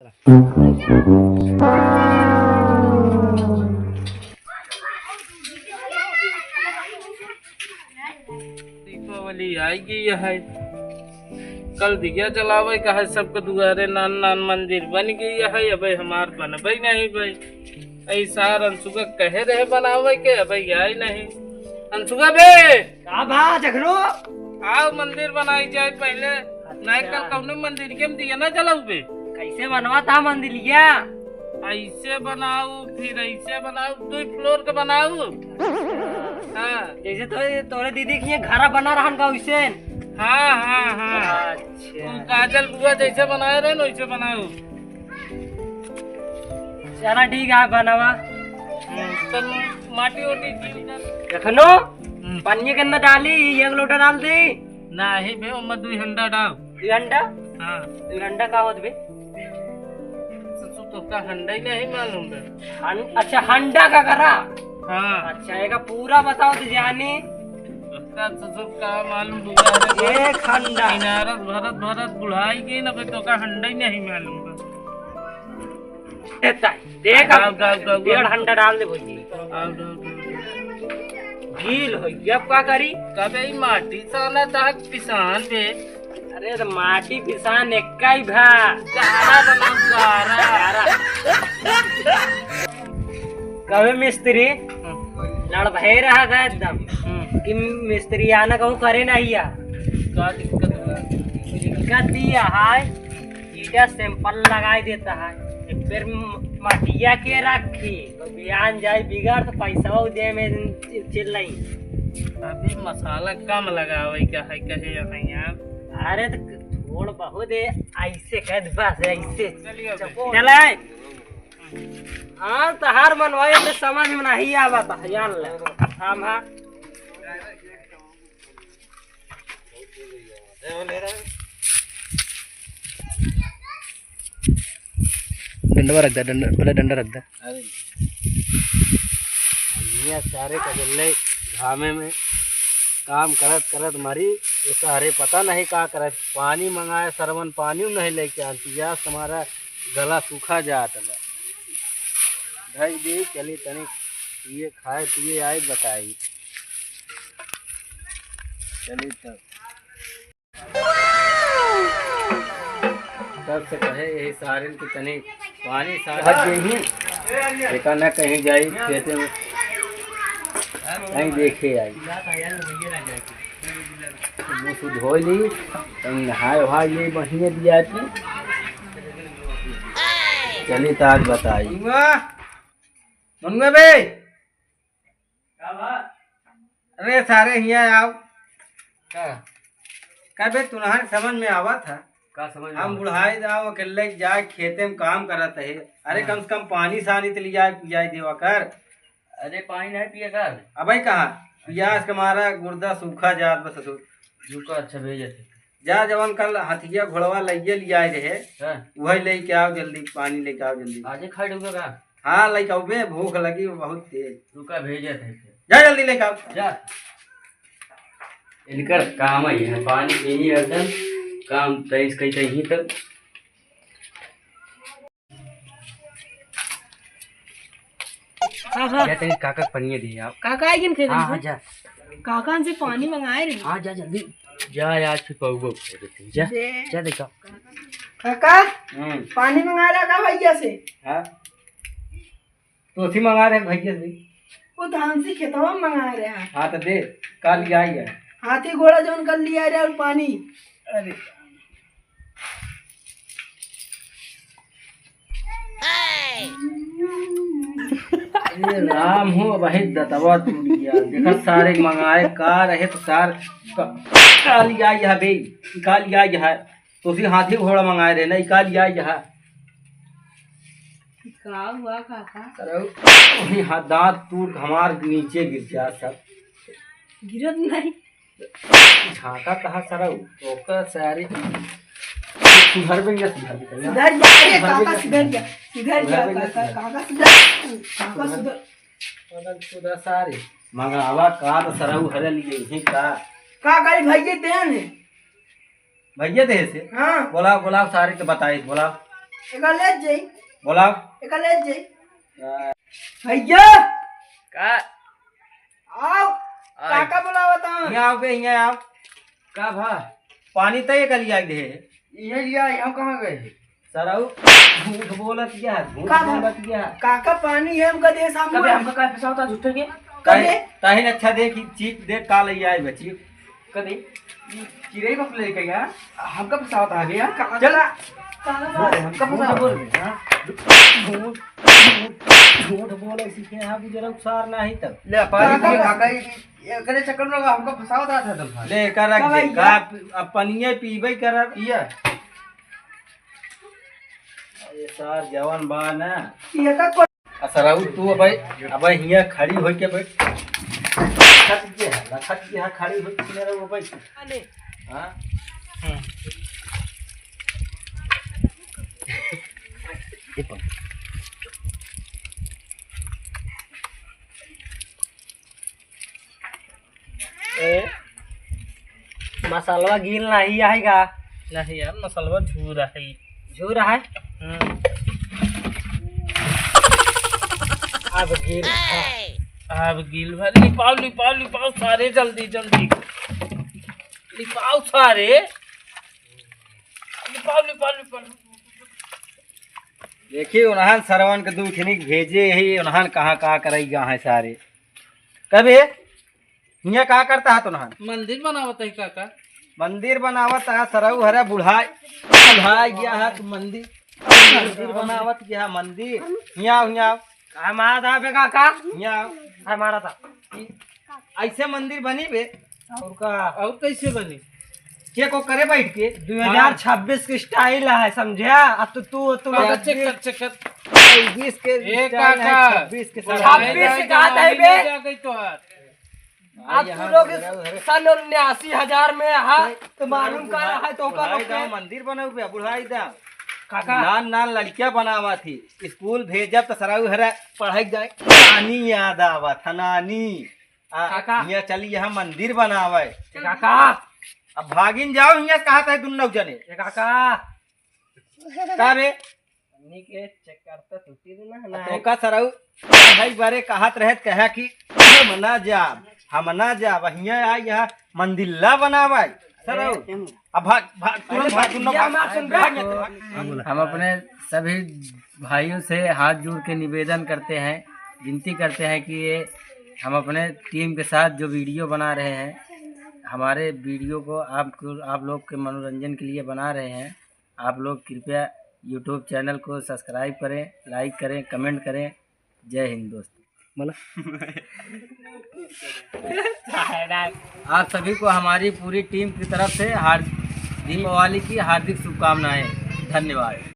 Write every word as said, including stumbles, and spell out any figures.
दीपावली आई गई है, कल दिया जलावे का है सबके दुआरे, नान नान मंदिर बन गई है, अबे हमार बनबे नहीं भाई। ऐ सार अंशुका कहे रहे बनावे के, अबे आई नहीं। अंशुका बे! का बा जखनो? आओ मंदिर बनाई जाए पहले। अच्छा। नहीं कल कौनो मंदिर के में दिया ना जलाऊ बे। कैसे बनवा था मंदिरिया? ऐसे बनाऊ, फिर ऐसे बनाऊ, दो फ्लोर के बनाऊ। हाँ। जैसे तो तोरे दीदी के घरा बना रहन का वैसे? हाँ, हाँ, हाँ। अच्छा। वो काजल बुआ जैसे बनाए रहे ना, वैसे बनाऊ। चला ठीक है, बनावा। हम्म, तो माटी ओटी की उधर। रखनो, हम्म। पानी के अंदर डाली, एक लोटा डाल दे। नाही बे, ओमा दुई हंडा डाल। दुई हंडा? हाँ। दुई हंडा का होत बे? ससुर, तोका हंडा ही नहीं मालूम बे। हं-, अच्छा, हंडा का करा? हाँ। अच्छा, एका पूरा बताओ तो जानी। उसका ससुर का मालूम बुझा है। एक हंडा। इनारत भरत भरत बुढ़ाई गई ना बे, तोका हंडा ही नहीं मालूम बे। देता, देख, गाओ, गाओ, गाओ, गाओ। डेढ़ हंडा डाल दे भौजी। गाओ, गाओ, गाओ। गील हो गया, अब का करी? कबे ई माटी साना तहक पिसान बे। अरे तो माटी पिसान एक ही भा। गारा बनाओ, गारा। गारा। कबे मिस्त्री? हम्म। लड़ भय रहा था एकदम। हम्म। कि मिस्त्री आना कहूँ करे नहीं या। का दिक्कत हुआ? दिक्कत दिया है। ईटा सैंपल लगाई देता है, एक बेर म-, मटिया के रखी, तो बिहान जाई बिगड़, तो पैसवा दे में चि-, चिल्लाई। अभी मसाला कम लगावे का है, कहे यहाँ यार। अरे, तो थोड़ बहुत है, ऐसे कह दे, बस ऐसे। चलिए, चपो। चले। हाँ, तो हर मनवाए में समझ में नहीं आवा था, जान ले। हम हाँ। डंडवा रख दे, डंडा, पहले डंडा रख दे। अरे, दुनिया सारे का जल्ले घामे में काम करत करत मरी, ये सारे पता नहीं का करत। पानी मंगाए, सरवन पानी नहीं लेके आती, या तुम्हारा गला सूखा जात बा। ढक दे, चली तनी पिए, खाए पिए आए बताई। चली तब। तब से कहे यही सारिन की तनी पानी साथ देही, एका न कहीं जाई खेते में। कहीं देखे आई। मुँह से धो ली, तनी नहाए वहाए ये बढ़िया दिया थी। चली तो आज बताई। मनुआ, मनुआ बे। का बा? अरे सारे हियाँ आओ। का? का बे, तुनहन समझ में आवा था? का समझ में हम आवा था? बुढ़ाई जाओ, अकेले जाए खेते में काम करत है। अरे हाँ। कम से कम पानी सानी तो लियाए, पियाए देवा कर। अरे पानी नहीं पिए का? अबे कहाँ? पियास के मारा गुर्दा सूखा जात बा ससुर। रुको, अच्छा भेजत है। जा जवन कल हथिया घोड़वा लइये लियाए रहे, हाँ। वही लेके आओ जल्दी, पानी लेके आओ जल्दी। आजे खाए डूबे का? हाँ, लेके आओ बे, भूख लगी बहुत तेज। रुका, भेजत है फिर। जा जल्दी लेके आओ। जा। इनकर काम ही है, पानी पीनी हरदम, काम तेज कई कहीं तक। हाँ, हाँ। जा तनी काका के पनिया दे आओ। काका आइगन खेत हाँ, में? हाँ, जा। काका से पानी मंगाए रही। हाँ, जा जल्दी। जा यार, फिर पौबो कर देते हैं। जा, दे। जा देखा। काका, हम्म। पानी मंगा रहा का भैया से? हाँ। तो उसी मंगा रहे भैया से। वो तो हमसे खेतवा में मंगा रहे हैं। हाँ, तो दे, काल लिया ही है। हाथी घोड़ा जौन कर लिया रहे और पानी। अरे। ए राम हो, वही दतवा टूट गया। देखा सारे मंगाए का रहे तो सार का, का लिया यह बे, का लिया यह। तो उसी हाथी घोड़ा मंगाए रहे ना, का लिया यह। का हुआ काका? अरे वही हाथ दांत टूट हमार नीचे गिर गया सब। गिरत नहीं। झांका कहा सरऊ, ओकर सारी सुधर भी गया, सुधर भी गया। सुधर जा रे सुधर भी काका, गया। सुधर जा, सुधर जा सुधर भी गया, काका, सुधर। काका सुधर, काका सुधर। सुधर, सुधर सारे। मंगावा का तो सरऊ हरे लिए ही का। का करी भैया देन है? भैया दे से? हाँ। बोला, बोला सारे के बताई, बोला। एका ले जाई। बोलाओ। एका ले जाई। भैया। का? आओ। आई। काका बुलावत हैं। हियाँ आओ बे, हियाँ आओ। का भा? पानी तय कर लिया दे। इहे लिया, हम कहाँ गए? सरऊ, झूठ बोलत गया, झूठ का भा? बोलत गया। काका पानी है हमका दे सामने। कबे हमका का फंसावत है झूठे के? कबे? ताहिन, ताहिन अच्छा देख, चीप देख का ले आए बची। कदे? ई चिरई बकले के यार, हमका फंसावत आ गया। कहाँ चला। कहाँ बोल, हमका फंसावत बोल। हाँ? झूठ, झूठ, झूठ बोले सीखे हैं, बुजुर्ग सार नहीं तब। ले, पानी कहाँ पिए का? काका, ई, एकरे चक्कर में हमका फंसावत रहा था तुम। ले, एकर रख कहाँ दे। गया? का, अब पनिये पीबे करब। पिया। ये सार जवान बा ना। ये का को- आ सरऊ तू अबे, अबे हियाँ खड़ी होके बैठ। लखत के है, लखत के है, खड़ी होके रहू अबे। हाँ? ए, मसलवा गील नाही आहे का? नहीं यार, मसलवा झूरा है। झूरा है? हम्म। अब गील है। अब गील भा, लिपाओ, लिपाओ, लिपाओ सारे, जल्दी, जल्दी। लिपाओ सारे। लिपाओ, लिपाओ, लिपाओ। देखिए, उन्हान सरवन के दू ठिनिक भेजे ही, उन्हान कहाँ, कहाँ करई गा है सारे। कबे हियाँ का करता है तोनहन? मंदिर बनावत है काका। मंदिर बनावत है, सरऊ हरे बुढ़ाई, बुढ़ाई गया है तू मंदिर, मंदिर बनावत गया है मंदिर। हियाँ, हियाँ। हमारा था बे काका। हियाँ। हमारा था। ऐसे मंदिर बनी बे? और का? और कैसे बनी? चेक वो करे बैठ के। दो हजार छब्बीस के स्टाइल है, समझा? अब तो तू, तू हाँ, लोग चेक कर, चेक कर। बीस के ए स्टाइल है, काका, छब्बीस के स्टाइल है। छब्बीस के कहा था बे? आ गई तो यार। अब तू लोग सन उन्यासी हजार में हा, तो मालूम का रहा है तो का लोग के? मंदिर बनाऊ बे, बुढ़ाई दा। काका। नान नान लड़कियां बनावा थी, स्कूल भेजब तो सरऊ हरा पढ़ाई जाए, नानी याद आवत है, नानी। आ, काका। हियाँ चली, यहाँ मंदिर बनावे। काका। अब भागिन जाओ, हियाँ से कहा था दुन्नौ जने। ए काका। का बे? हमनी के चक्कर तो टूटी देना है, आ, ना तो है। का सरऊ, भाई बारे कहत रहे, कहा कि हम ना जाब, हम ना जाब, हियाँ आई, यहाँ मंदिल्ला बनावे। सरऊ, ए, अब भाग, भाग, तुरंत भाग, तुरंत भाग, भाग, भाग, भाग। हम अपने सभी भाइयों से हाथ जोड़ के निवेदन करते हैं, विनती करते हैं कि ये हम अपने टीम के साथ जो वीडियो बना रहे हैं, हमारे वीडियो को आपको, आप लोग के मनोरंजन के लिए बना रहे हैं। आप लोग कृपया YouTube चैनल को सब्सक्राइब करें, लाइक करें, कमेंट करें। जय हिंद दोस्तों। बोला। आप सभी को हमारी पूरी टीम की तरफ से हार्द-, दीपावली की हार्दिक शुभकामनाएं। धन्यवाद।